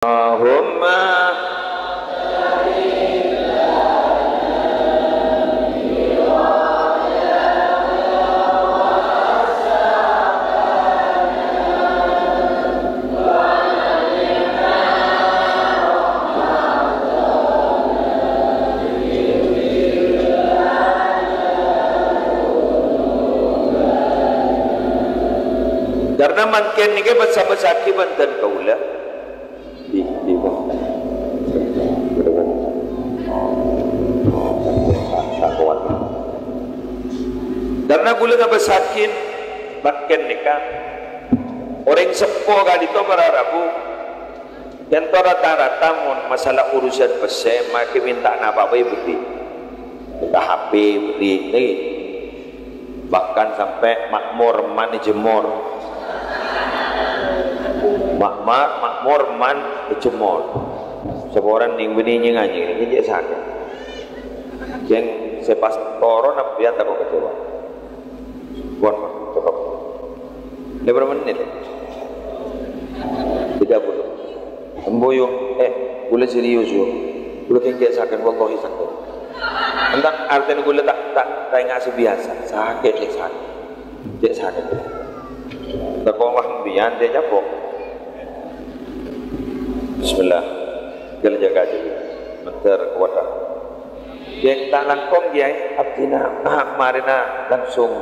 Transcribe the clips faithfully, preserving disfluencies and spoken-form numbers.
Allahumma. Karna mangkèn nèka bâsa-bâsaghi bân dhân kaulâ. Di, di, Karna kaulâ ngabâsaghi mangkèn nèka, orèng seppo ka'dinto para rabu, ka'dinto rata-rata mon masalah urusan pèssè, makè mènta napa bhâi bâdhi. Mènta H P bâdhi, ngghi. Bahkan sampè' ma'mor man èjemmor. Ma'mor, ma'mor man èjemmor. Saporana nèng bânnè nyèng-anyèng, nèka cè' sakèt. Jhâ' sè pas toron ampèyan tako' kecewa. Pon, cokop. Lèbâr mennit. Tiga puluh. Embu, yo, eh, kaulâ serius, yo. Kaulâ kèng cè' sakèt, wallahi sakèt. Èntar artèna kaulâ ta', ta', ta' enga' sè biyasa. Sakèt, cè' sakèt. Cè' sakèt. Tako' wah mbiyan, cè' capok. Bismillah. Ghâl jâgâ jâgâ. Mènter kowat. Kèng ta' langkong, Kèyaè. Abdhina, ah, marèna langsung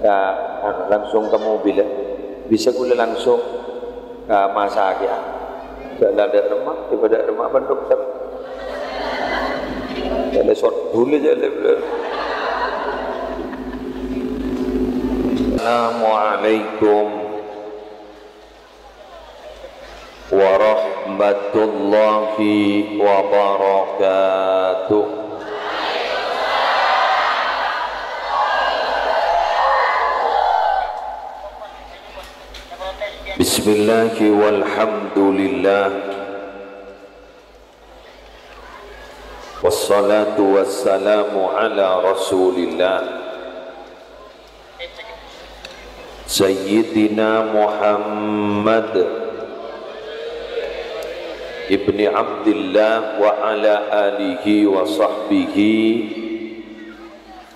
ka, anu, langsung ka mobil, ya. Bisa kaulâ langsung ka masa kèya. Jhâ' la dâ' remma, tiba dâ' remma bân dokter. Jhâ' la sot dhuli jhâ' la. Assalamualaikum warahmatullahi wabarakatuh. Bismillah walhamdulillah. Wassalatu wassalamu ala Rasulillah. Sayyidina Muhammad ibni Abdillah wa ala alihi wa sahbihi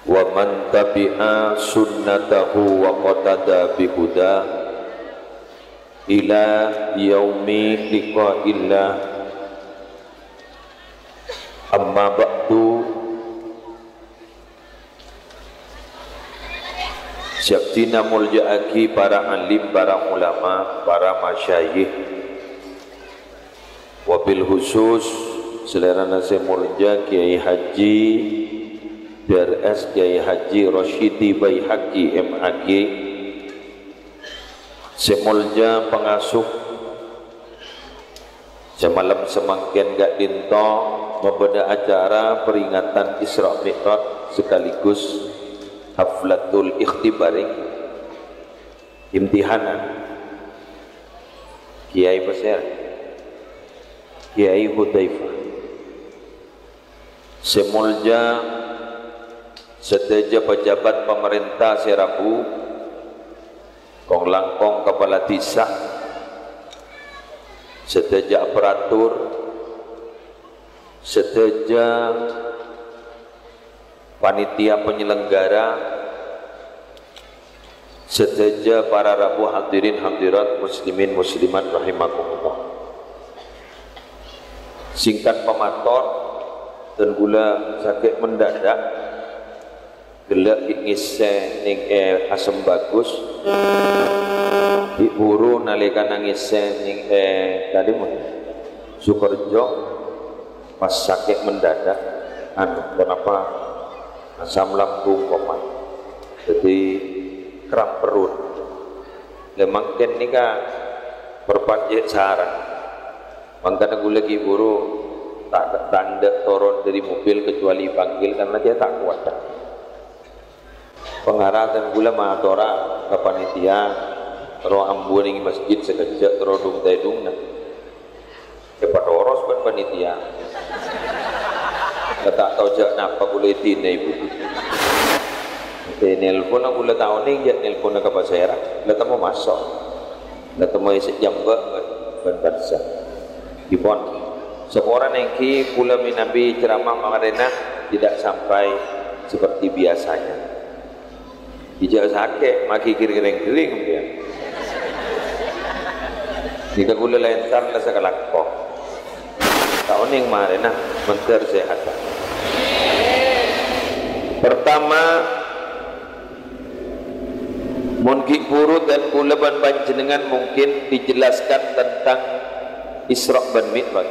wa man tabi'a sunnatahu wa qatada bihuda ila yaumi liqa'illah. Amma ba'du. Sè abdhina molja'aghi para alim, para ulama, para masyayikh. Wabil khusus, salèrana sè molja Kèyaè Haji D R S Kèyaè Haji Rosyidi Baihaqi, M A G, sè molja pangasuh. Samalem samangkèn ka'dinto mabâdâ acara peringatan Isra Mi'raj sekaligus haflatul ikhtibaring imtihanan Kèyaè Pasèra, Kèyaè Hudzaifah. Sè molja sadhâjâ pejabat pamarènta sè rabu, kong-langkong kapala dhisa, sadhâjâ aparatur, sadhâjâ panitia penyelenggara, sadhâjâ para rabu hadirin hadirat muslimin muslimat rahimakumullah. Singkat pamator, dân kaulâ sakè' mendadak, ghellâ' ghi' ngèssè nèng è Asem Bagus. Ghi' buru nalèkana ngèssè nèng è Kalimun, Sukorejo, pas sakè' mendadak, anu, ponapa, asam lambung koma. Dhâddhi kram perut. Lah mangkèn nèka perpanjè' sareng. Mangkana kaulâ ghi' buru ta', ta' endâ' toron dâri mobil kecuali panggil karena dia tak kuat. Pangara dân kaulâ matora ka panitia, terro ambu nèng masjid sakejjhâ' terro dung-tèdungnga. Èpatoros bân panitia. La ta' tao jhâ' napa kaulâ èdina ibu. Ènèlponna kaulâ ta' onèng jhâ' nèlponna ka pasèra. La temmo maso'. La temmo èsè' jambâ' bân, bân bârsa. Dipon, saporana èngghi kaulâ mènabi ceramah marèna tidak sampai seperti biasanya. Ijâ sakè', magigir ghering-ghering, ya. Jika kaulâ la entar la sakalangkong. Ta' onèng marèna, mandhâr sehat. Pertama, mon ghi' buru dân kaulâ bân panjhennengngan mungkin dijelaskan tentang Isra' bân Mi'raj.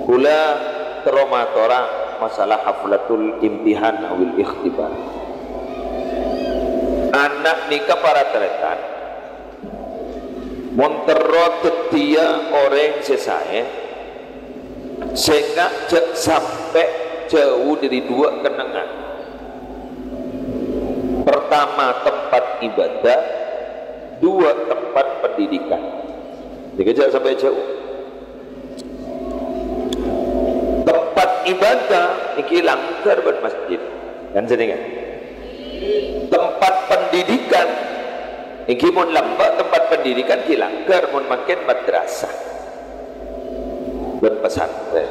Kaulâ terro matora masalah haflatul imtihan awil ikhtibar. Ana' nèka para tarètan, mon terro dhâddhiyâ orèng sè saè, sènga' jhâ' sampè' jhâu dâri duwâ' kennengngan. Pertama, tempat ibadah, dua, tempat pendidikan. Nèka jhâ' sampè' jhâu. Tempat ibadah nèka langghâr bân masjid. Kan sènèngan? Tempat pendidikan nèka mon lambâ' tempat pendidikan ghi' langghâr, mon mangkèn madrasah bân pesantren.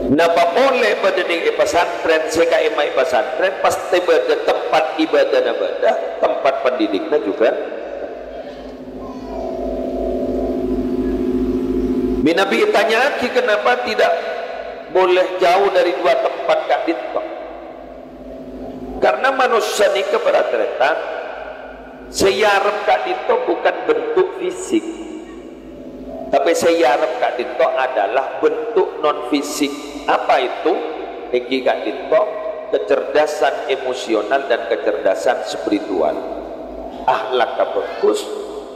Napa polè bâdâ nèng è pesantren, sè ka'imma è pesantren pastè bâdâ tempat ibadahna bâdâ, tempat pendidikna jhughân. Mènabi ètanya'aghi kenapa tidak boleh jauh dari dua tempat ka'dinto. Karena manossa nèka para tarètan, sè èarep ka'dinto bukan bentuk fisik, tapè sè èarep ka'dinto adalah bentuk non fisik. Apa itu? Èngghi ka'dinto kecerdasan emosional dan kecerdasan spiritual. Akhlak bhâghus,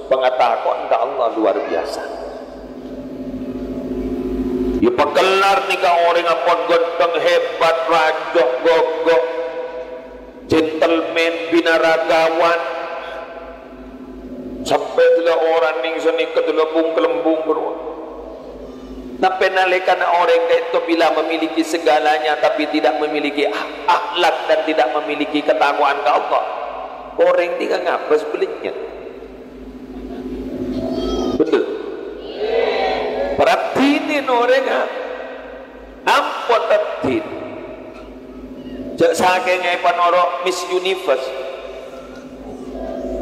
pangatako'an ka Allah luar biasa. Yâ, pakellar nèka orèng ampon ghântheng, hebat, rajâ, gogok, gentleman, binaragawan. Sampè' dâlâ orèng nèng sanèka dâlâ bung-kalembung buru. Tapè nalèkana orèng ka'dinto bilâ memiliki segalanya, tapi tidak memiliki ah-, akhlak dan tidak memiliki ketakwaan ka Allah, orèng nèka ngabâs bâlânjhâ. Bener. Raddhinè orèng, ha? Ampon raddhin. Jhâ' sakèngnga èpanoro' Miss Universe.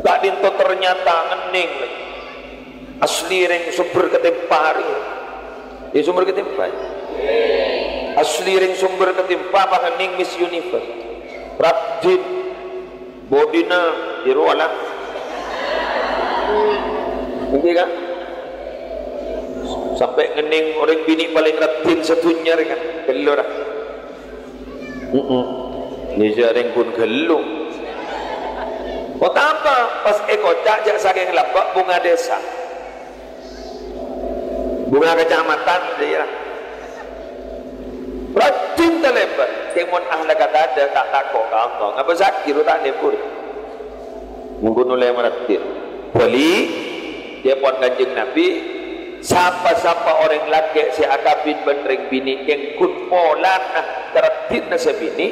Ka'dinto ternyata ngennèng. Asli rèng Sumber Kètèmpa rèya. È, Sumber Kètèmpa, ya? Asli rèng Sumber Kètèmpa, pas ngennèng Miss Universe. Raddhin. Bodhina jârowa la. Èngghi, Ka'? Sampè' ngennèng orèng binè' palèng raddhin sadhunnya rè, Ka'. Ghâllu, ra? Heeh. Nèka jhâ' rèng ghun ghâllu. Kok tapa pas èkoca' jhâ' sakèng lambâ' bhunga dhisa. Bhunga kacamatan, daerah. Raddhin talèbât, kèng mon ahli kata ada, ta' tako' ka Allah. Ngabâsaghi ro ta' lebur. Mongghun ollè maraddhin. Bâli, dhâbuna Kanjeng Nabi, sapa-sapa orèng lakè' sè akabin bân rèng binè' kèng ghun polana karaddhinna sè binè',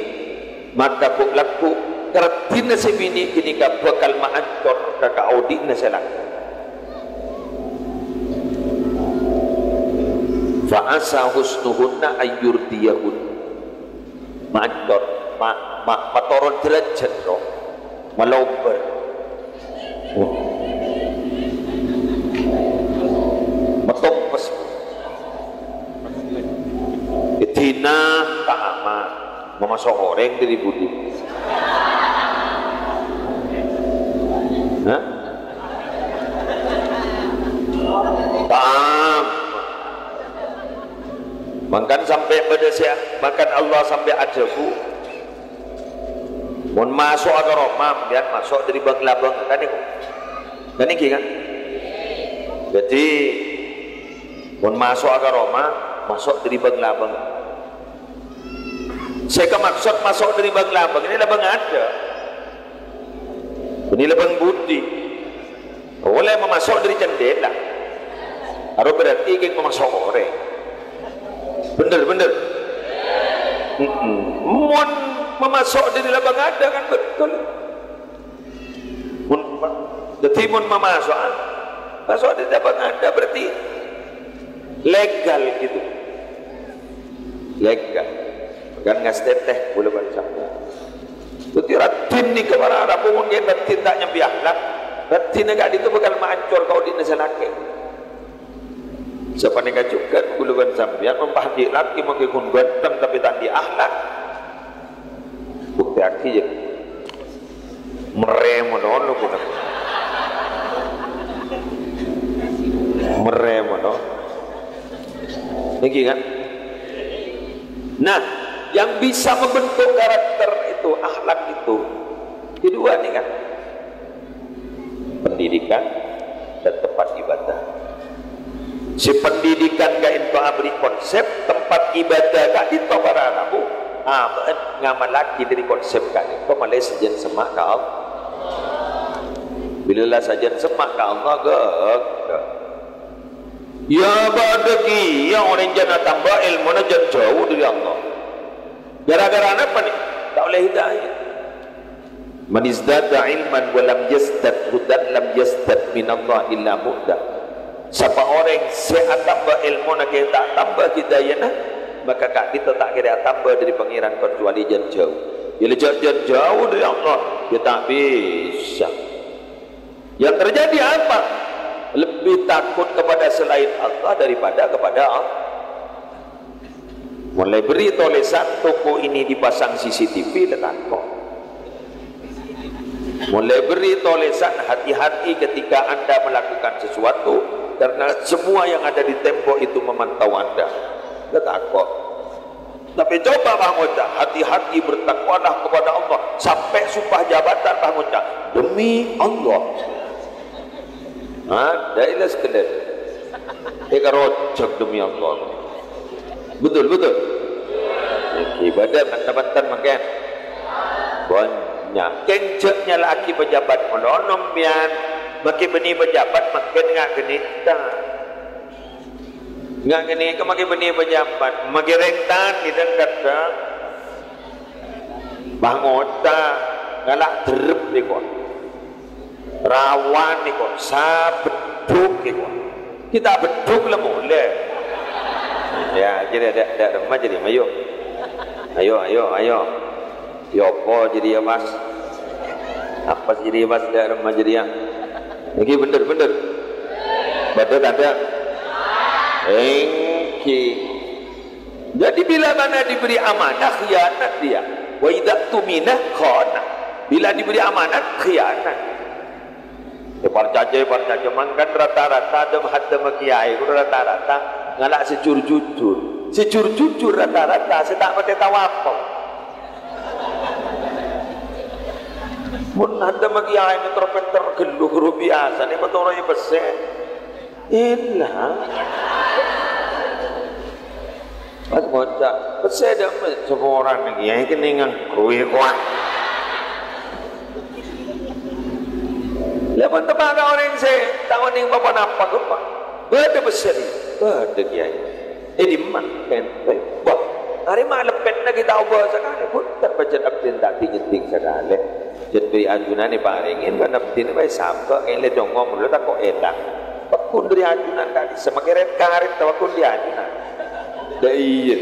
maka ghu'-lagghu' karaddhinna sè binè' ghânèka bhâkal maancor ka kaodi'na sè lakè'. Fa asa husnuhunna ayyurdiyahun. Maancor, ma-, ma-, matoron derajat, ro. Malobâr. Matompes. Èdina ta' aman. Mamaso' orèng dâri budi? Hah? Ta' aman. Mangkana sampè' bâdâ sè, mangkana Allah sampè' adhâbu, "Mon maso'a ka roma, sampèyan maso' dâri bâng-labâng." Kan nèko? Kan nèko, kan? Dhâddhi, mon maso'a ka roma, maso' dâri bâng-labâng. Sè èkamaksod maso' dâri bâng-labâng, nèka labâng adâ'. Nèka labâng budi. Ollè mamaso' dâri cendhela. Aro berarti kèng mamaso' orèng. Bhender, bhender. Mm-mm. Mon mamaso' dâri labâng adâ' kan betul. Mon, dhâddhi mon mamaso'a, Pas ada dapat ada berarti legal gitu. Legal. Kan ngastètè bulâ bân sampèyan. Dhâddhi raddhin nèka para rabu mon raddhin ta' nyambi akhlak. Raddhinna ka'dinto bhâkal maancor ka odi'na sè lakè'. Sapanèka jhughân bulâ bân sampèyan mon pas andi' lakè' mangkè ghun ghânteng tapè ta' andi' akhlak. Buktèyaghi, yâ. Merrè manono, ghun. Merrè manono. Nèka kan? Nah, yang bisa membentuk karakter itu, akhlak itu, kedua nih kan, pendidikan dan tempat ibadah. Sè pendidikan ka'dinto aberri' konsep, tempat ibadah ka'dinto para rabu, ah, bâ'na ngamallaghi dâri konsep ka'dinto malè sajân semma' ka Allah. Bilâ la sajân semma' ka Allah, ghâghâ. Yâ, bâdâ kèya orèng jân atamba èlmona jân jhâu dâri Allah. Gara-gara napa nèka? Ta' ollè hidayah. "Man izdada ilman wa lam yazdad hudan lam yazdad minallahi illa bu'da." Sapa orèng sè atamba èlmona kèng ta' tamba hidayana, maka ka'dinto ta' kèra atamba dâri Pangèran kacuali jân jhâu. Yâ la jhâ' jân jhâu dâri Allah, yâ ta' bisa. Yang terjadi apa? Lebih takut kepada selain Allah daripada kepada Allah. Mon la èberri' tolèsan, "Toko ini dipasang C C T V," la tako'. Mon la èberri' tolèsan, "Hati-hati ketika Anda melakukan sesuatu, karena semua yang ada di tembok itu memantau Anda," la tako'. Tapè coba bâ' ngoca', "Hati-hati, bertakwalah kepada Allah," sampè' sumpah jabatan bâ' ngoca', "Demi Allah." Adâ' ila sekalian. Èkarojhâk demi Allah. Betul, betul. Ibadah bhânten-bhânten mangkèn. Bânnya'. Kèng jhâ' nyala'aghi pejabat molono, sampèyan. Makè bânnè pejabat mangkèn nga' ghânèka. Nga' ghânèka makè bânnè pejabat. Makè rèng tani dhâng-kadhâng. Bâ' ngoca', ngala' dherrep nèko. Rawan nèko, sabeddhuk nèko. Kita beddhuk la molè. Yâ, jârèya dâ', dâ' remma jârèya, mayu. Ayo, ayo, ayo. Yâ apa jârèya, Mas? Apa jârèya, Mas, dâ' remma jârèya? Nèkè bhender-bhender. Bâdâ tadâ'? Èngghi. Jadi, bila mana diberi amanah, khianat dia. Wa idza tumina khana. Bila diberi amanat, khianat. Èparcajâ, èparcajâ. Mangkana rata-rata dhâm-, haddhâmma kèyaè, ghuru rata-rata ngala' sè jur-jujur. Sè jur-jujur rata-rata sè ta' patè tao apa. Mon haddhâmma kèyaè nèko pènter ghâllu, ghuru biyasana èpatoro'è pèssè. Ella. Pas ngoca', "Pèssè dâ' emma saporana kèyaè kennengngan kowè kowat." Lah, mon teppa' ka orèng sè ta' onèng pa-ponapa, ghâpa. Bâdâ pèssè, bâdâ kèyaè. È dimma? Kènto. Wah, arè ma' leppènna ghi' ta' obâ sakalè, bhunten pajhât abdhina ta' dhi-nyeddhing sakalè. Jhât dâri ajunan èparèngè, bân abdhina bhâi sabâ', èlè dongo' molo tako' èlang. Pagghun dâri ajunan ka'dissa', makè rèt-karèt ta' pagghun dâri ajunan. Lah iyâ.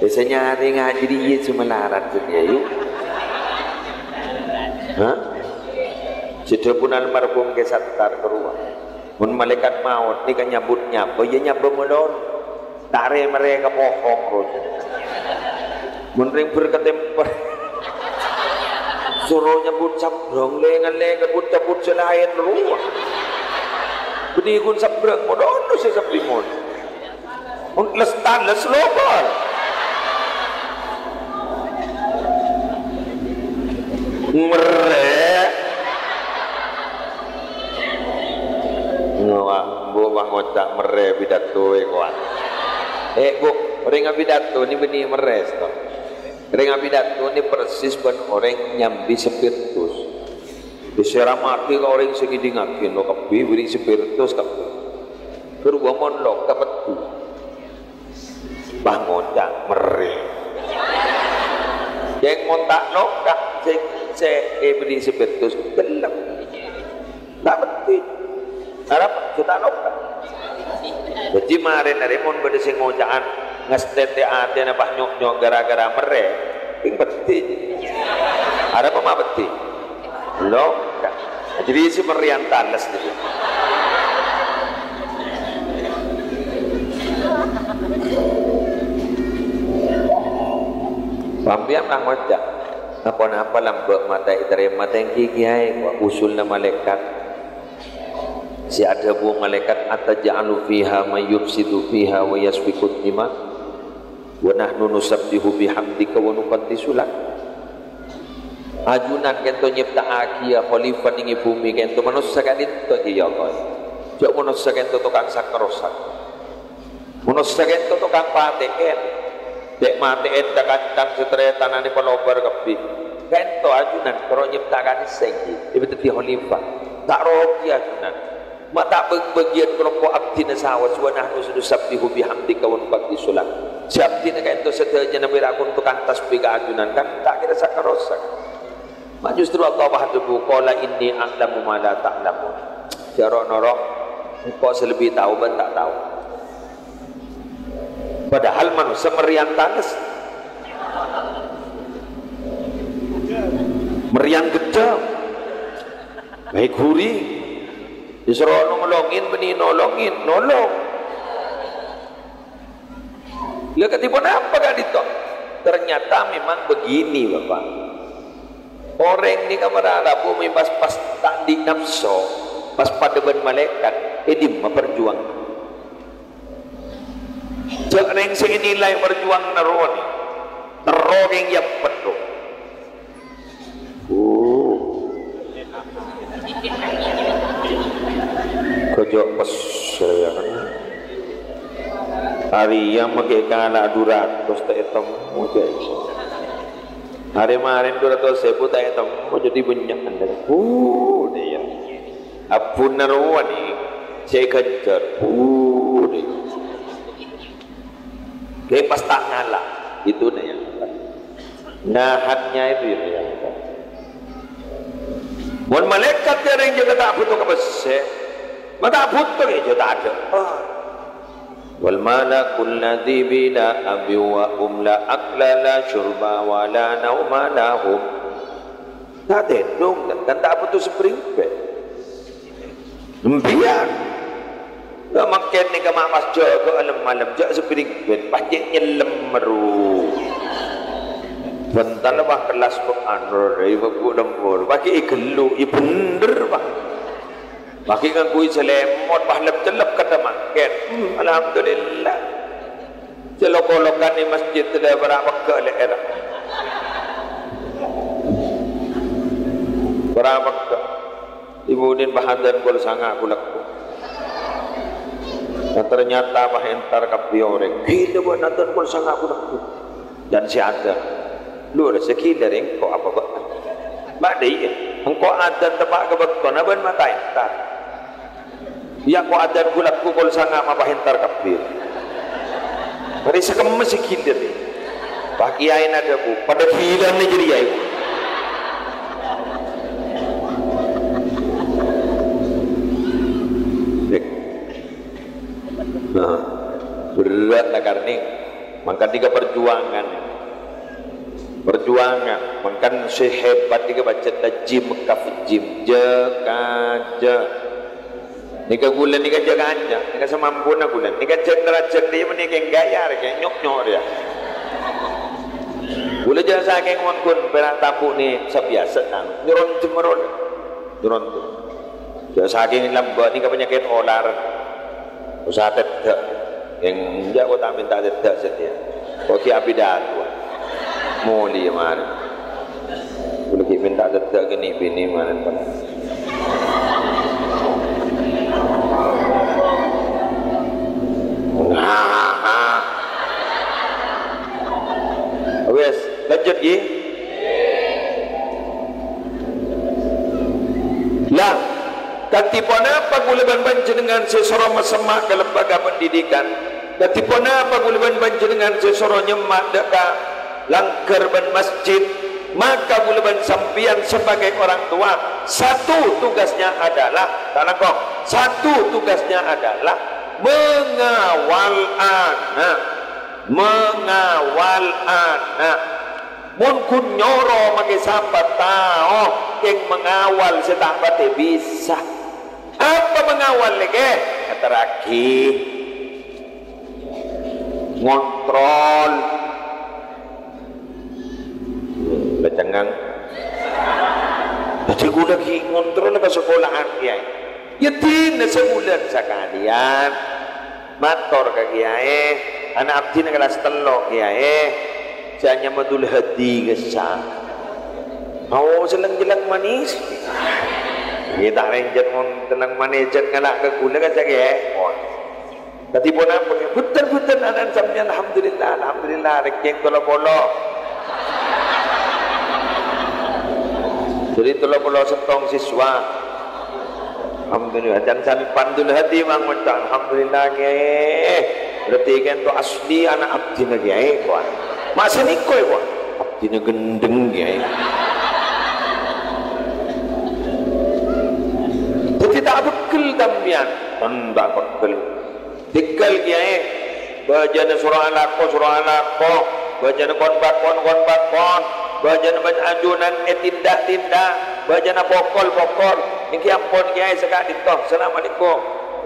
È sè nyarè ngajhâri iyâ sè malarat sè kèya, yu. Hah? Sè dhâbuna almarhum Kè Sattar karowa. Mon malaèkat maot nèka nyabut nyabâ, iyâ nyabâ malolo. Ta' rè-marè ka pohong, terros. Mon rèng bâr katèmpar. Soro nyabut sabrâng, lè-ngalè nyabut-nyabut sè laèn rowa. Bânnè ghun sabrâng, malolo sè sabbhi mon. Mon les-tales lobâr. Merrè'. Ngowa, Bu, bâ' ngoca' merrè' pidato è kowa. Eh, Bu, orèng apidato nè bânnè merrè', sto. Orèng apidato nè persis bân orèng nyambi spirtus. Èsèramakè ka orèng sè ngèdingngaghi, lo kabbhi bânnè spirtus kabbhi. Karowa mon lo kapètto. Bâ' ngoca' merrè'. Kèng mon ta' loka sè, sè èbânnè spirtus, ghellem. Ta' penting. Arapa? Jhuta loka. Dhâddhi marèna rè mon bâdâ sè ngoca'an ngastètè atèna pas nyo'-nyo' ghârâ-ghârâ merrè, pèng peddhi. Arapa ma' peddhi? Loka. Dhâddhi sè merrèyan tales dhâddhi. Sampèyan la ngoca', "Napa-napa lambâ' mata ètarèma tèngghi, Kèyaè," wa usulna malaèkat. Sè adhâbu malaèkat, "Ataj'alu fiha may yufsidu fiha wa yasfikud dima, wa nahnu nusabbihu bihamdika wa nuqaddisu lak." Ajunan kènto nyèpta'aghiyâ khalifah nèng è bhumè kènto manossa ka'dinto, ghi, ya Allah. Jhâ' manossa kènto tokang sak-karosak. Manossa kènto tokang patè'èn. Dek matè'èn ka-kancang sè tarètananè palobar kabbhi. Kènto ajunan karo nyèpta kanèssèng, ghi, èpadhâddhi khalifah. Ta' rogi ajunan. Ma' ta' bâg-bâgiyân kalompo' abdhina saos, "Wa nahnu nusabbihu bihamdika wa nuqaddisu lak." Sè abdhina kènto sadhâjâna pèra' konto kan tasbih ka ajunan, kan ta' kèra sak-karosak. Ma' justru Allah adhâbu, "Qala inni a'lamu ma la ta'lamun." Jhâ' ro'-noro', engko' sè lebbi tao bân ta' tao. Padahal manossa merrèyan tales. Merrèyan ghedhâng. Mè' ghuri. Èsoro nolongin, bânnè nolongin, nolong. Lah, kadhi ponapa ka'dinto? Ternyata memang begini, Bapak. Orèng nèka mara rabu mè' pas, pas ta' andi' napso, pas padâ bân malaèkat, è dimma parjuwang? Jhâ' rèng sè ènilai parjuwanganna rowa nè, terro kèng èyampet, ro. Oh. Kocok pes, ya kan? Arèya makè kala' du ratos ta' ètemmo, ca'èpon. Arè marèn du ratos èbu ta' ètemmo, dhâddhi bânnya'. Oh, dâ' iyâ. Abbhuna rowa nè, sè èghânjhâr. Oh, dâ' iyâ. Kè pas ta' ngala', itu nè yang hebat. Nahannya itu yang, yang hebat. Mon malaèkat jhâreng jhâ' ta' bhuto ka pèssè, ma' ta' bhuto kè jhâ' tadâ'. Ah. Wal malakul ladzi bila abi wa um la akla la syurba wa la nauma lahum. Ta' tèdung, kan ta' bhuto spring bed. Empiyan. Lah, mangkèn nèka ma' pas jâgâ alem-malem, jhâ' spring bed, pas cè' nyellem meru. Bhântal, wah, kellas kok anu, rè, ibu lembur. Pas cè' èghellu, iyâ bhender, Pak. Pas cè' ngangghuy selimut, pas lep-cellep kadhâ' mangkèn. Hmm, alhamdulillah. Cè' lo-kolokan è masjid la para' pegghâ' lè'èrra. Para' pegghâ'. Ibu nin pas adzan kol sanga' bulâ. Nah, ternyata pas entar kabbhi orèng. Ghilâ bân adzan kol sanga' bulâ. Dan sè adzan. Lur, sè ghilâ rèng ko' apa, Pak? Bâdâ iyâ. Engko' adzan teppa' ka bâktona bân mata entar. Iyâ, ko' adzan bulâ kol sanga' ma' pas entar kabbhi. Marè sakemma sè ghilâ rè. Pas kèyaèna adhâbu, "Padâ ghilâna jârèya, ibu." Nah, berrâ' la karnè. Mangkana nèka parjuwangan. Parjuwangan. Mangkana sè hebat nèka pajhât la jim kaf jim. Jâ, ka, jâ. Nèka ghulâ nèka jâ kanca, nèka samampuna ghulâ. Nèka jhâk-rajhâk rèya mènèka ènggâ' ya, rèya nyok-nyok rèya. Ghulâ jâ' sakèng mangkon pèra' tabu' nè sabiyasa, nang, nyoron jemmerol. Nyoron tu. Jâ' sakèng lambâ' nèka panyakèt olar. Usaha teddhâ'. Enjâ' ko' ta' mènta teddhâ' satèya. Ko' ghi' apidato. Molè marè. Ko' ghi' mènta teddhâ' kènè' binè marè. Wes, lanjut, ghi. Lah, kadhi ponapa kaulâ bân panjhennengngan sè soro masemma' ka lembaga pendidikan? Kadhi ponapa kaulâ bân panjhennengngan sè soro nyemma' dâ' ka langghâr bân masjid? Maka kaulâ bân sampèyan sebagai orang tua, satu tugasnya adalah, ta' langkong. Satu tugasnya adalah mengawal anak. Mengawal anak. Mon ghun nyoro mangkè sapa tao kèng mengawal sè ta' patè bisa. Apa mengawal nèkè? Ngaterraghi. Ngontrol. Bacengngang. Dhâddhi ghulâ ghi' ngontrol ka sakola'an, Kèyaè. Yâ, dina sabulân sakalèyan. Mator ka Kèyaè, ana' abdhina kellas tello', Kèyaè. Sè anyama Dul Hadi kessa. Mau seleng-jeleng manis. Iyâ, ta' rènjhât mon seleng manis jhât ngala' ka ghulâ kan, Kèyaè. Mon. Dhâddhi ponapa, Kè? Bhunten, bhunten, ana'na sampèyan, alhamdulillah, alhamdulillah, rèng tello polo. Dhâddhi tello polo sèttong siswa. Alhamdulillah, can sampan Dul Hadi mang ngoca', "Alhamdulillah, Kè." Berarti kènto asli ana' abdhina, Kèyaè, kowa. Masa nèko, kowa? Abdhina gendheng, Kèyaè. Dhâddhi ta' pegghel sampèyan. Enten ta' pegghel. Dhigghâl, Kèyaè. Bhâjâna soro alako, soro alako. Bhâjâna kon-pakon, kon-pakon. Bhâjâna bân ajunan ètindak-tindak. Bhâjâna pokol-pokol. Èngghi ampon, Kèyaè, saka'dinto. Assalamualaikum.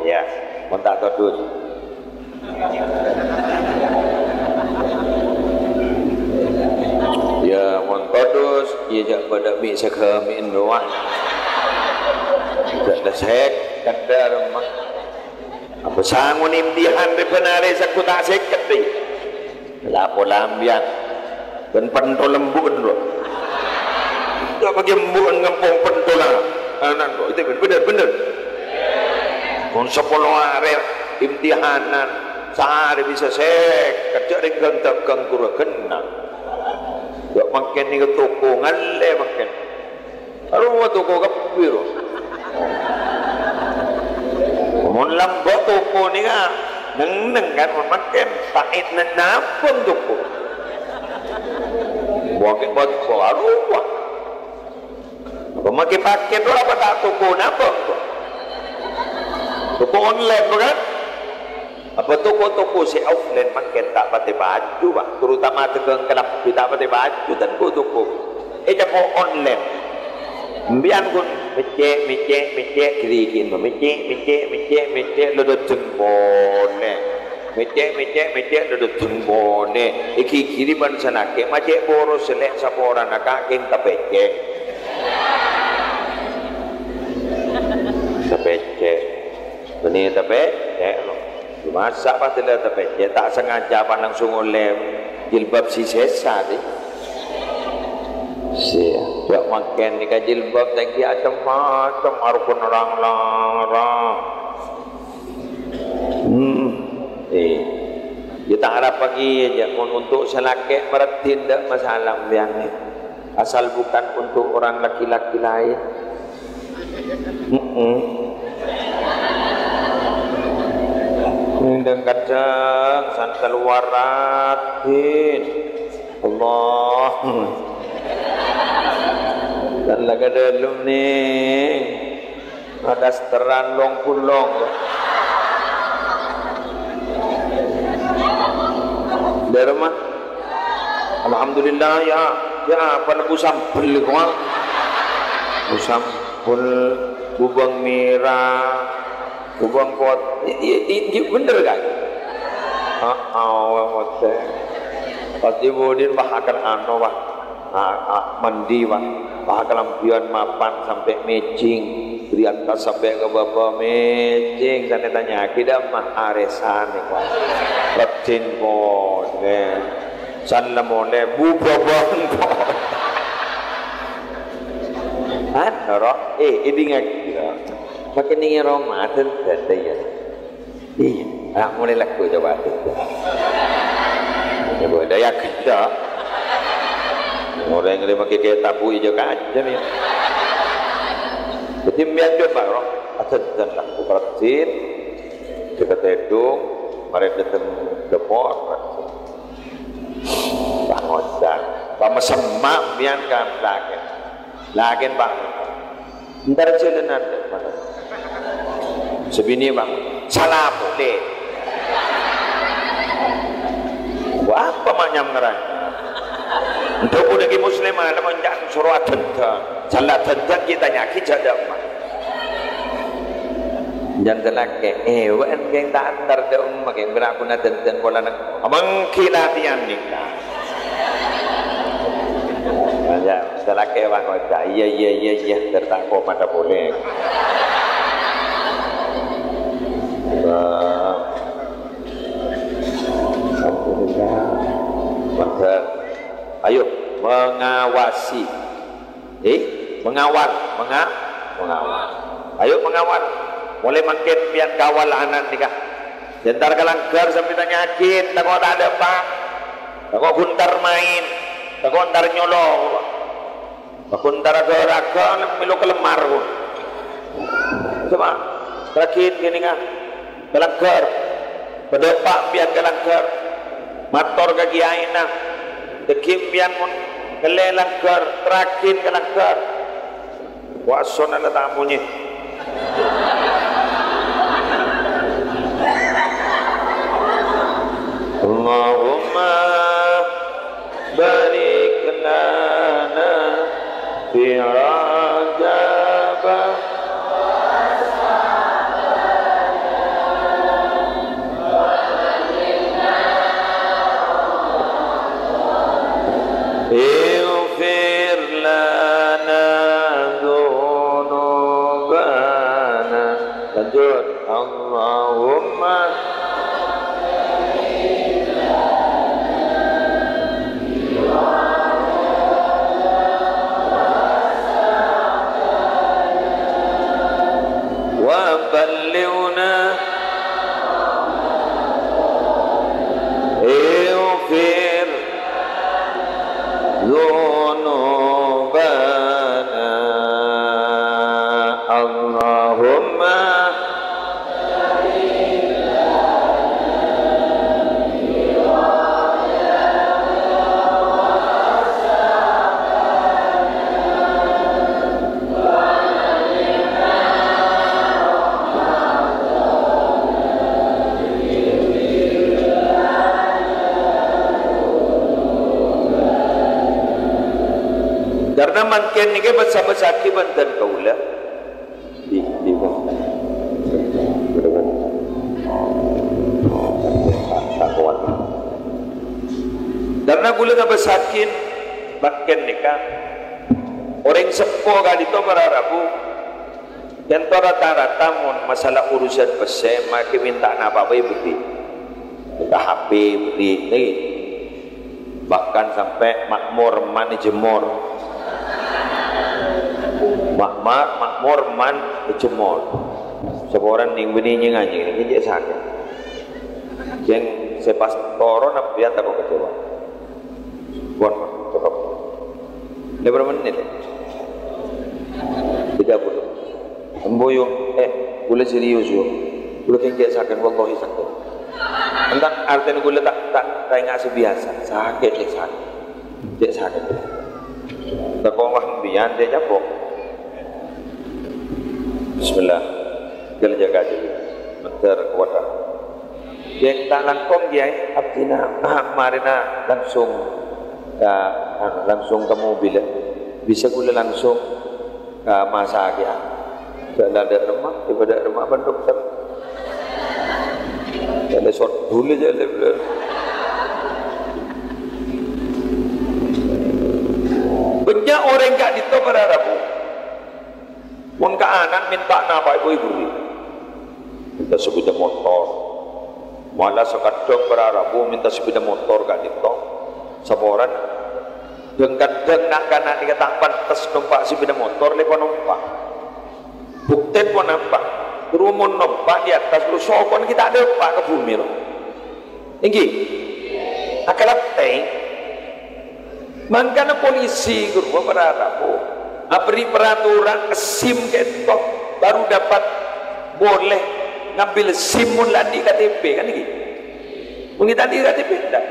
Iyâ, mon ta' todus. Iyâ, mon todus, iyâ, jhâ' bâdâ mi' sagâmi'en rowa. Jhâ' lasèk, kadhâr, ma. Apa sangon imtihan rè bân arè sagghu ta' sèket, rè. La pola sampèyan. Bân pentol embu'en, ro. Ta' paghi' embu'en ngampong pentolla. Anan, ro. Itu bhender, bhender. Mon sapolo arè imtihanan, saarè bisa sèket, jhâ' rèng ghân-dhâghâng ghuru ghennang. Jhâ' mangkèn nèng toko ngallè mangkèn. Arowa toko kabbhi, ro. Mon lambâ' toko nèka neng-enneng kan, mon mangkèn ta' ènna'-nabâng toko. Mangkèn bâ' toko arowa. Apa makè pakèt, ro, apa ta' toko nabâng, ro? Toko online, bukan? Apa toko-toko sè offline mangkèn ta' patè paju, Pak? Terutama dhâghâng kalambhi ta' patè paju, tentu toko. Ècapo' online. Sampèyan ghun mèccè', mèccè', mèccè', ghârighin, mèccè', mèccè', mèccè', mèccè', lo dâteng polè. Mèccè', mèccè', mèccè', lo dâteng polè. Èghighiri bân sanakè', ma' cè' boros sè lè' saporana kakèng tapèccè'. Tapèccè'. Bânnè tapèccè', lo. Masa' pas la tapèccè', ta' sengaja pas langsung ollè jilbab sè sèsa, dhi. Sè, jhâ' mangkèn nèka jilbab ta' ènggi macem-macem, arokon rang-larang. Hmm, eh. Iyâ, ta' arapaghi, jhâ', mon untuk sè lakè' maraddhin, ta' masalah, sampèyan. Asal bukan untuk orang laki-laki lain. Heeh. Kadhâng-kadhâng san kalowar raddhin. Allah. San la ka dâlem, nèng. Dasteran long-bulong. Dâremma. Alhamdulillah, ya. Ya, apa bu sambel, kok? Bu sambel, bu bawang merah, bu bawang putih. Iya, iya, iya, bener, kan? Ah, ah, wah, wah, teh. Pasti budin, wah, akan anu, wah. Ah, ah, mandi, wah. Wah, kalambhiyân mapan sampè' mèjing. Bâri' attas sampè' ka bâbâ mèjing. Sanè tanya'aghi, dâ' emma arèsan, wah. Raddhin, kok, nè. San la molè, bu bawang, kok. Anu, ro, eh, èdingngaghi, ro. Makè nèng è roma, dâ', dâ', dâ', iyâ. Iyâ, ah, molaè lagghu coba. Ya, boleh ya, gendha. Orèng rè makè kètab bu ijâ kajân, ya. Dhâddhi, sampèyan coba, ro. Adhâddhân lagghu, raddhin. Dâ' ka tèdung, marè dâteng dâpor, raddhin. Pangocan. Pamèsemma' sampèyan ka lakèn. Lakèn, Pak. Entar jhâlânan, Pak. Sè binè', Bang, sala polè. Wah, apa ma' nyamngerra? Ndhu budhâ ki muslim, ana mon ca'na soro adhândhân. Sala adhândhân kita nyaki jhâ' dâ' emma. Jhân salakè, eh, wèn kèng ta' entar dâ' emma, kèng bhârâ' ghuna adhândhân polana. Amanggi latèyan nèka. Aja, salakè wah ngoca', "Iyâ, iyâ, iyâ, iyâ," ter tako' mata polè. Wah. Alhamdulillah. Mantap. Ayo, mengawasi. Eh, mengawal, menga-, mengawal. Ayo mengawal. Molaè mangkèn sampèyan kawal ana' nèka. Entar ka langghâr sampè' tanya'aghi, tako' ta' dâpa'. Tako' ghun entar maèn. Tako' entar nyolo. Tako' entar raghâ-raghâ mèlo kalemmar, Bu. Coba, terraghi kènènga. Ka langghâr. Padâpa' sampèyan ka langghâr. Mator ka kiyaèna. Dhâggi' sampèyan mon ghellâ' langghâr, terraghi ka langghâr. Wasona la ta' monyè. Allahumma barik lana fi Rajab. Ighfir lana dzunubana. Lanjut. Allahumma. Wa ballighna. Ighfir dzunubana. Allahumma. Karna mangkèn nèka bâsa-bâsaghi bân dhân kaulâ. Di, di, Karna kaulâ ngabâsaghi mangkèn nèka, orèng seppo ka'dinto para rabu, Kento rata-rata mon masalah urusan pèssè, makè mènta napa bhâi bherri'. Mènta H P bherri', ngghi. Bahkan sampè' makmor man èjemmor. Makmor, makmor man èjemmor. Saporana nèng bânnè nyèng-anyèng nèka cè' sakè'. Kèng sè pas toron sampèyan tako' kecewa. Pon, cokop. Lè bârâmpa mennit? Tiga puluh. Embu, yo. Eh, kaulâ serius, yo. Kaulâ kèng cè' sakèn, wallahi sakèn. Èntar artèna kaulâ ta', ta', ta' enga' sè biyasa. Sakèt, cè' sakèt. Cè' sakèt. Tako' mah mbiyan cè' capok. Bismillah. Ghâlâjâ kajhi. Mènter kuwata. Yèn ta' langkong, Kèyaè, abdhina, ah, marèna langsung ka, anu, langsung ka mobil, ya. Bisa kaulâ langsung ka masa kèya. Jhâ' la dâ' remma, tiba dâ' remma bân dokter. Jhâ' la sot dhuli, jhâ' la. Bânnya' orèng ka'dinto para rabu. Mon ka ana' mènta napa èbâghi bherri'? Mènta sepeda motor. Mala sakaddhâng para rabu mènta sepeda motor ka'dinto. Saporana. Dhâng-kadhâng na'-kana' nèka ta' pantes nompa' sepeda motor, lè panompa'. Buktèn ponapa? Ru mon nompa' è attas, ru sokon ghi' ta' dâpa' ka bhumè, ro. Èngghi? Akalattè. Mangkana polisi ghâruwa para rabu aberri' peraturan SIM kento baru dapat boleh ngambil SIM mon la andi' K T P, kan èngghi? Mon ghi' ta' andi' K T P, enggak.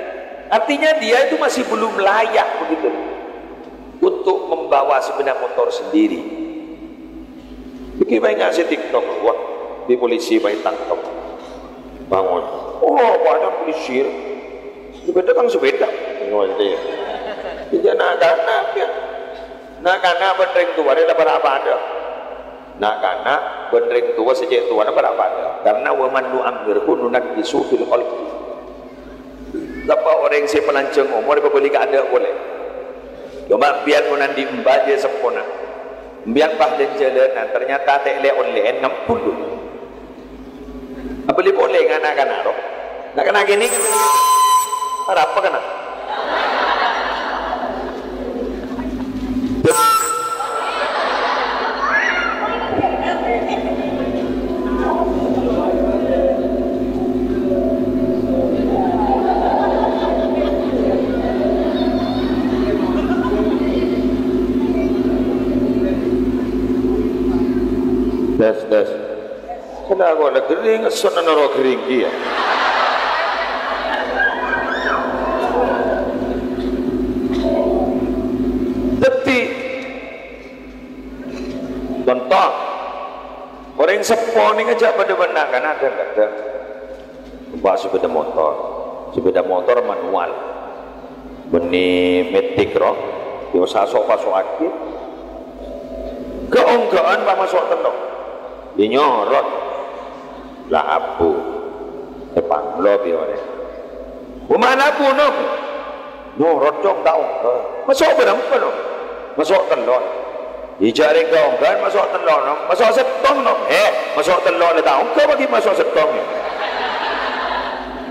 Artinya dia itu masih belum layak begitu untuk membawa sepeda motor sendiri. Iki maènga' sè TikTok, wah. Di polisi pas ètangkep. Bangun. Oh, banyak polisi. Sepeda kan sepeda. Ngono ya. Iya, na'-kana' ya. Na'-kana' bân rèng towa rè la para' padâ. Na'-kana' bân rèng towa sè cè' towana para' padâ. Karena wa man nu'ammirhu nunakkishu fil khalqi. Sapa orèng sè palanjhâng omor èpabâli ka adâ' polè. Coma empèyan mon andi' emba' jâ seppona. Empèyan pas jhân-jhâlânan, ternyata ta' lè-ollè'èn ngambul. Abâli polè nga' na'-kana' ro. Na'-kana' kènè'. Arapa kana'? Tes, tes. Kèng kok la ghering, sennengnga ro ghering kèya. Dhâddhi, conto, orèng seppo nèka jhâ' padâ bân na'-kana' dhâng-kadhâng. Ompama sepeda motor. Sepeda motor manual. Bânnè matic ro, yâ osa so'-paso'aghi. Ga'-ongghâ'ân pas maso' tello'. Yâ nyorot. La abu. Èpanglo bi' orèng. Bâ' ma' la abu, Nom? Nyorot, Cong, ta' ongghâ. Maso' bârâmpa, Nom? Maso' tello'. Ijâ rèng ka ongghâ'ân maso' tello', Nom. Maso' sèttong, Nom. He, maso' tello' la ta' ongghâ, bâgi maso' sèttong, yâ.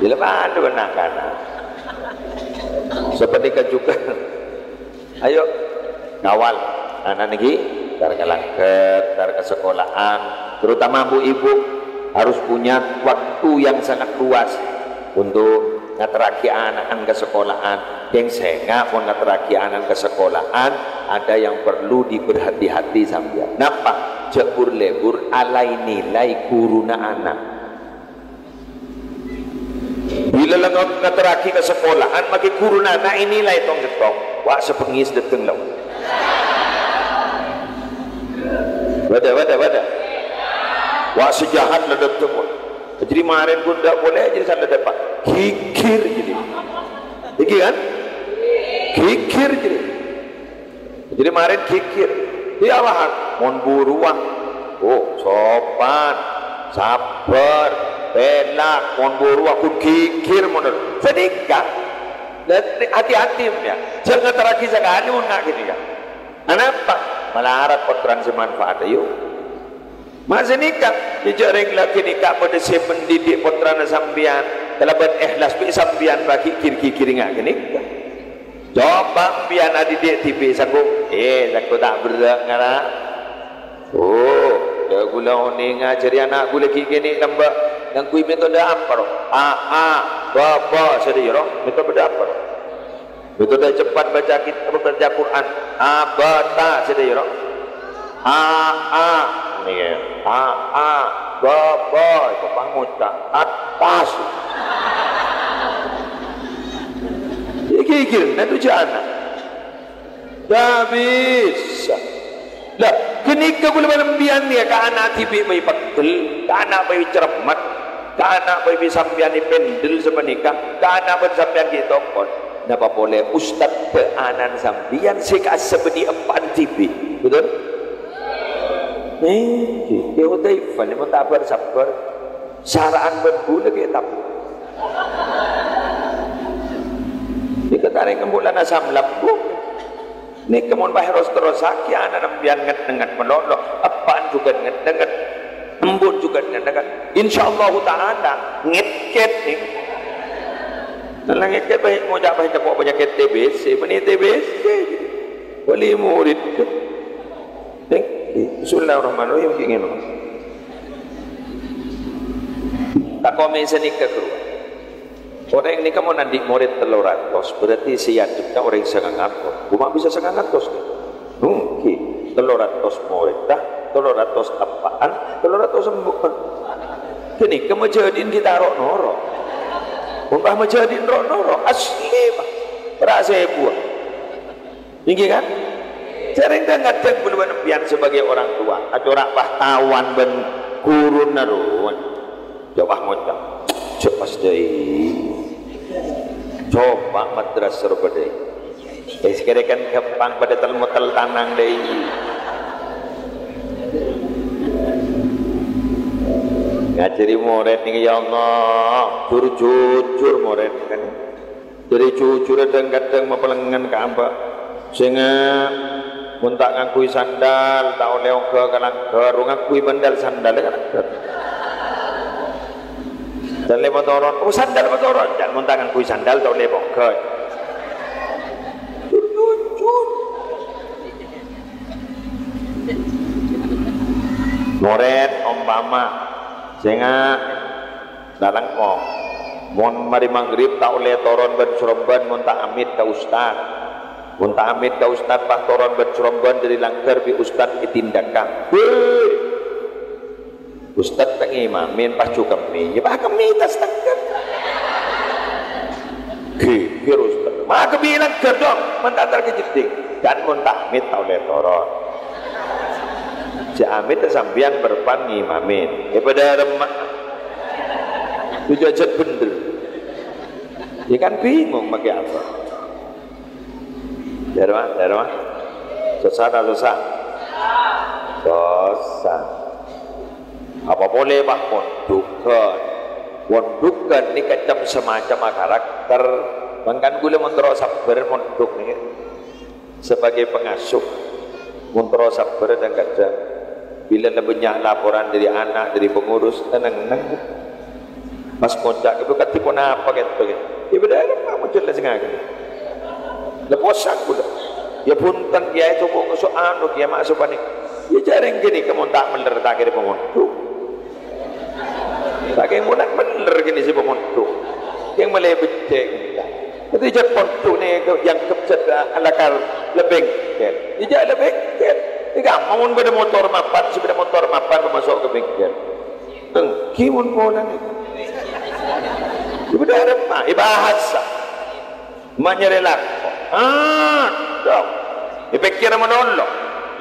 Yâ, la padâ bân na'-kana'. Sapanèka jhughân. Ayo, ngawal. Ana' nèka, entar ka langghâr, entar ka sekolahan. Terutama bu-ibu harus punya waktu yang sangat luas untuk ngaterraghi ana'na ka sekolahan. Kèng sènga' mon ngaterraghi ana'na ka sekolahan, ada yang perlu diberhati-hati sampèyan. Napa? Jhâ' bur-lebur alaè nilai ghuruna ana'. Bilâ la nga-, ngaterraghi ka sekolahan, maghi ghuruna ana' ènilai tong-sèttong. Wa', sè bengngis dâteng la. Bâdâ, bâdâ, bâdâ. Wa', sè jahat la dâteng, wa'. Jadi marèn ghun dâ' polè, jadi sala dâpa'. Ghighir jadi. Ènggi kan? Ghighir jadi. Jadi marèn ghighir. Iyâ, paham? Mon bu rowa, oh, sopan, sabbhâr, pèlak. Mon bu rowa, ghun ghighir mon. Sanèka. Lah, hati-hati, yâ. Jhâ' ngaterraghi sakalè mon nga' ghânèka. Anapa? Malarat pottrana sè manfaat, ayo. Ma' sanèka, jhâ' rèng lakè nèka padâ sè mendidik pottrana sampèyan kalabân èhlas bi' sampèyan, bâgi gir-ghighir nga' ghânèka. Coba sampèyan adidik dhibi' saku, eh, saku ta' berrâ' ngara. Oh, jhâ' ghulâ onèng ngajhâri ana' ghulâ ghi' kènè' lambâ' ngangghuy metode apa, ro? A A, ba ba, sadhâjâ, ro? Metode apa, ro? Betul dah, cepat baca kitab, baca Quran. A, ba, ta, sadhâjâ, ro. A, a. Nèka. A, a. Ba, ba. Itu pangucap. Atas. Iki, iki. Nah, itu jana. Dah bisa. Lah, ghânèka ghulâ bân sampèyan nèka, ka ana' dhibi' bhâi pegghel, ka ana' bhâi cermet, ka ana' bhâi bi' sampèyan èpèndel sapanèka, ka ana' bân sampèyan ghi' tokon. Napa polè ustad bâ' ana'na sampèyan sè kasebbhâ bânnè eppa'na dhibi'? Betul? Eh, ghi, ya Hudzaifah, nèko ta' bâr-sabbhâr. Sara'an bân ghulâ ghi' tap. Nèka tarèng kembulan asam lambung. Nèka mon pas ros-terrossaghi, ana' sampèyan ngèt-nèngèt malolo, eppa'na jhughân ngèt-nèngèt, embu'na jhughân ngèt-nèngèt. Insyaallahu ta'ala, ngèt-kèt nèka. Nah, ngèt-kèt bhâi ngoca' bhâi tako' panyakèt T B C, bânnè T B C. Wali murid. Nèng, bismillahirrahmanirrahim, ghi' ngèno. Tako' mè' sanèka, ghuru. Orèng nèka mon andi' morèd tello ratos, berarti sè èajhâk orèng sangang atos. Coma bisa sangang atos, kan? Ngghi, tello ratos morèd, ta? Tello ratos eppa'na, tello ratos embu'na. Ghânèka majhâdi'na ghi' ta' ro'-noro'. Mon pas majhâdi'na ro'-noro', asli, Pak. Pèra' sèbuwâ. Ènggi, kan? Jhâ' rèng dhâng-kadhâng ghulâ bân sampèyan sebagai orang tua, acora' pas tawan bân Ghuruna rowa. Jâ' pas ngoca', "Jâ' pas, Dai." Coba madrasah rowa, Dai. Eh, sakèrè kan ghâmpang padâ tel-motel tanang, Dai. Ngajhâri morèd nèka, ya Allah, jur-jujur morèd kan. Dhâri jujurrâ dhâng-kadhâng mapalengngen ka Amba'. Sènga', mon ta' ngangghuy sandal, ta' ollè ongghâ ka langghâr, ngangghuy bandal sandal ka langghâr. Sandal motoron, oh, sandal motoron, jâ' mon ta' ngangghuy sandal, ta' ollè ongghâ. Jujur. Morèd, ompama, sènga', Lalangkong. Mon marè maghrib ta' ollè toron bân-sarombân mon ta' amèt ka ustad. Mon ta' amèt ka ustad pas toron bân-sarombân dhâri langghâr bi' ustad ètindakkan. Wèh! Ustad ta' ngimamè pas jhâ' kemmè. Yâ pas kemmè tas tengker. Ghighir ustad. Ma' kemmè langghâr dong, mon ta' entar ka jeddhing. Kan mon ta' amèt ta' ollè toron. Jâ' amèt ta' sampèyan bârâmpan ngimamè. Yâ padâ remma. Itu aja bener. Ya kan bingung pakai apa? Dârma, dârma. Susah ta' susah? Susah. Apa polè, Pak, mondughân? Mondughân nèka cem-, samacemma karakter. Mangkana ghulâ mon terro sabbhâr mondhuk nèka. Sebagai pengasuh, mon terro sabbhâr kadhâng-kadhâng. Bilâ la bânnya' laporan dhâri ana', dhâri pengurus, tenang-tenang. Pas ngoca', "Kadhi ponapa kèto, yâ?" Yâ, bâdâ apa mon jelas ngakan? La posang ghulâ. Yâ, bhunten, Kèyaè, coba ngoso' anu, Kèyaè, maksud panèka. Yâ, jhâreng ghânèka mon ta' mellèr ta' kèra pamondhuk. Sakèng monang mellèr kènè' sè pamondhuk. Kèng malè beccè' kènè'. Dhâddhi jhâ' pondhuk nèka èangghep jhâ' alakar la bengkel. Iyâ jhâ' la bengkel. Nèka mon bâdâ motor mapan, sè bâdâ motor mapan maso' ka bengkel. Èngghi mon polana. Bâdâ arapa? Èbahasa. Ma' nyarè lako. Adhu. Èpèkkèr malolo.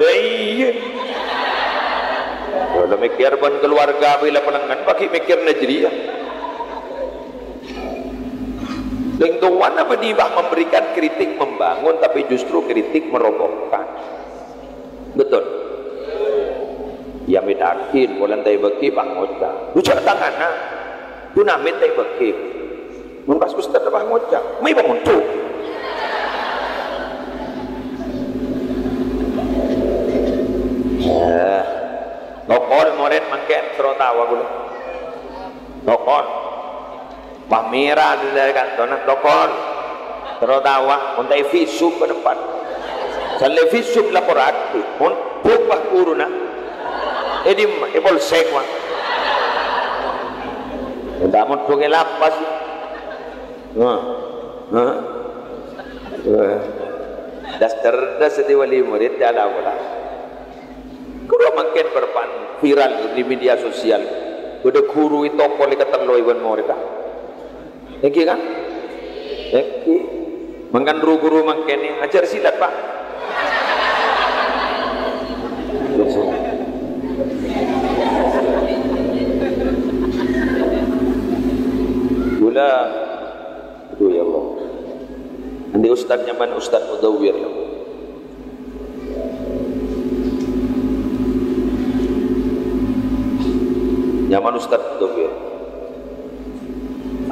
Dâ iyâ. Kalau mèkkèr bân keluarga bilâ palengngan, paghi' mèkkèrna jârèya. Lèng towana bânnè, Pak, memberikan kritik membangun, tapi justru kritik merobohkan. Betul? Yâ, mèdhâghin, polana ta' èbâghi, Pak, ngoca'. Bujâk tanganna. Dunamit ta' èbâghi. Mon pas ustad pas ngoca', "Mè' pamondhuk." Eh, tokol morèd mangkèn terro tawa ghulâ. Tokol. Pas mèra dhâri kantona, tokol. Terro tawa, mon ta' èvisum ka depan. Sallè visum laporraghi. Mon buk pas ghuruna. È dimma? È polsek, Pak. Mon ta' mondhuk è lapas. Nah, nah. Wah. Das cerdas di wali murid, dia lah pula. Ghuru mangkèn bârâmpan viral di media sosial. Bâdâ ghuru ètokol èkatello è bân morèdda. Èngghi, kan? Èngghi. Mangkana ru-ghuru mangkèn ajhâr silat, Pak. Ghulâ, aduh, ya Allah. Andi' ustad nyamana Ustad Mudawwir. Nyamana Ustad Mudawwir.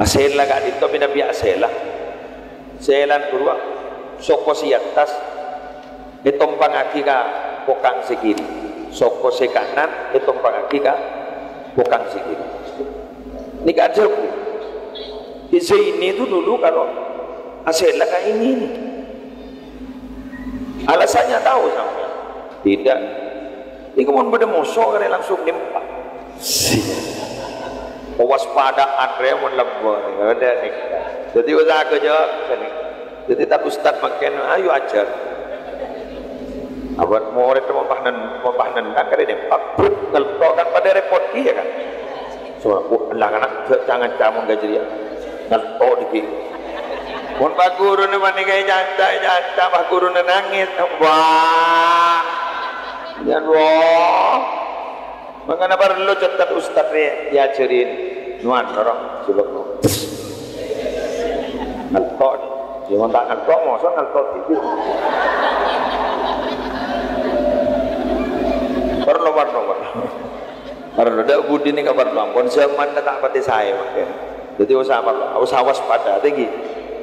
Asèla ka'dinto mènabi asèla. Sèlana ghâruwa, soko sè attas ètompangngaghi ka pokang sè kiri. Soko sè kanan ètompangngaghi ka pokang sè kiri. Nèka ajhâbu. Ki Zaini itu dulu kalau asèla kayak ini nih. Alasannya tahu sampean? Tidak. Iku mon bâdâ moso karè langsung nèmpa'. Kewaspadaan rè mon lembur. Bâdâ nèka. Dhâddhi usaha jâgâ nèka. Dhâddhi ta' ustad mangkèn, ayo ajhâr. Abâ' morèd mon pas nen-, mon pas nendang karè nèmpa', bruk, ngelto' kan padâ rèpot kèya kan. So, bu, la kana' jâ-, jangan camon ka jârèya. Ngelto' dâggi'. Mon pas ghuruna panèka ècanca', ècanca', pas ghuruna nangès. Wah. Ya Allah. Mangkana parlo cètèt ustad rè èajhâri nuan, loro, jhubâk. Ngalto'. Yâ, mon ta' ngalto', mosok ngalto' dhibi'. Parlo, parlo, parlo. Parlo, dâ' budina ka parlo. Ampon, jhâmanna ta' patè saè, mangkèn. Dhâddhi, osa parlo, osa waspada, tèngghi.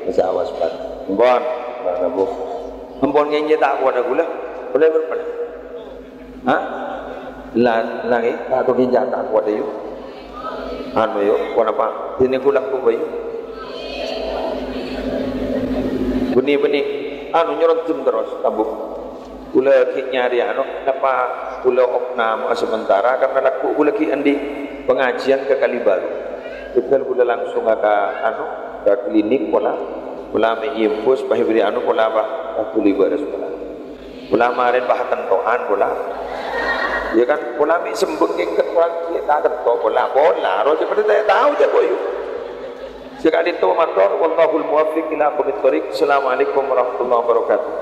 Osa waspada. Ampon, ampon, Bu. Ampon ngènjhâ ta' kowat ghulâ. Boleh berpendapat. Hah? La-, langngè', ta' tao ghânjhâr ta' kowat, yu. Anu, yu, ponapa? Dinè ghulâ kobâ, yu. Bânnè, bânnè. Anu, nyerondem terros, Tambu. Ghulâ ghi' nyarè, anu, napa ghulâ opnam sementara karena lagghu' ghulâ ghi' andi' pengajian ka Kalibaru. Tegal ghulâ langsung ka, anu, ka klinik pola. Pola mè' èembus, pas èberri' anu, pola apa? Ka Kalibaru pola. Pola marèn pas tento'an pola. Yâ kan, pola mè' sembhâng èngket pola, yâ ta' ketto pola, pola. Ro jhâ' padâ ta' tao jhâ' boyu. Sè ka'dinto mator, wallahul muwaffiq ila aqwamit thoriq. Assalamualaikum warahmatullahi wabarakatuh.